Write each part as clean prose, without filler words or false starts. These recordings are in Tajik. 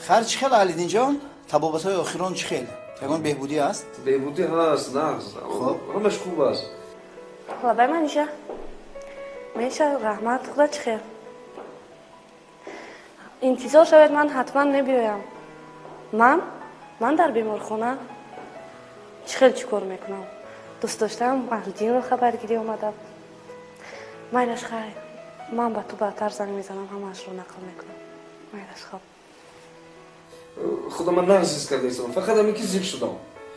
Хайр, чӣ хел, Аҳлиддинҷон, табобатҳои охирон чӣ хел, ягон беҳбудӣ ҳаст? Беҳбудӣ ҳаст, нағз. Хуб. Ҳамаш хуб аст. Лабай, Маниша. Меша, раҳмат, худо, чӣ хел? Интизор шавед, ман ҳатман мебиёям. Ман дар беморхона чӣ хел, чӣ кор мекунам? Дӯст доштам Аҳлиддинро хабаргирӣ омадам. Майлаш, хайр, ман ба ту баъдтар занг мезанам, ҳамаашро нақл мекунам. Майлаш, хоб. Худо, ман нағз ҳис карда истодам, фақат ҳамин ки зиқ шудам.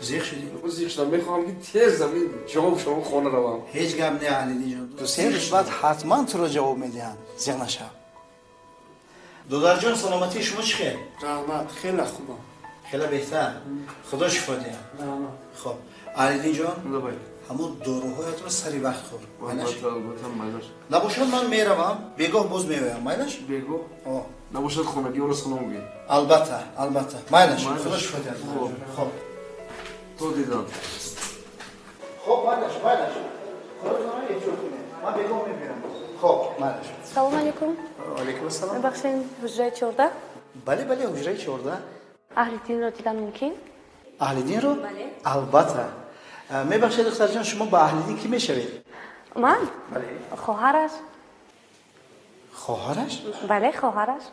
Зиқ шудӣ? Зиқ шудам, мехоҳам, ки тез ҳамин ҷавоб шавам, хона равам. Ҳеҷ гап не, Аҳлиддинҷон, 2-3 рӯз баъд ҳатман туро ҷавоб медиҳанд, зиқ нашав. Додарҷон, саломатии шумо чӣ хел? Раҳмат, хеле хубам. Хеле беҳтар, худо шифо диҳад. Раҳмат. Хоб, Аҳлиддинҷон. Лабай. Ҳамун доруҳоятро сари вақт хӯр, майлаш? Албатта, албатта, майлаш. Набошад, ман меравам, бегоҳ боз меоям, майлаш? Бегоҳ? О. Набошад, хонагиёро салом гӯед. Албатта, албатта, майлаш. Майлаш. Худо шифо диҳад. Хуб. Хоб. То дидан. Хоб, майлаш, майлаш, худотонро эҳтиёт кунед, ман бегоҳ мебиёям. Хоб, майлаш. Салому алейкум. Алейкум ассалом. Мебахшед, ҳуҷраи 14? Бале, бале, ҳуҷраи 14. Аҳлиддинро дидан мумкин? Аҳлиддинро? Бале. Албатта. Мебахшед, духтарҷон, шумо ба Аҳлиддин кӣ мешавед? Ман? Бале. Хоҳараш. Хоҳараш? Бале, хоҳараш.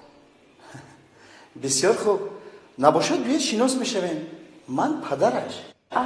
Бисёр хуб, набошад, биёед, шинос мешавем, ман падараш. А.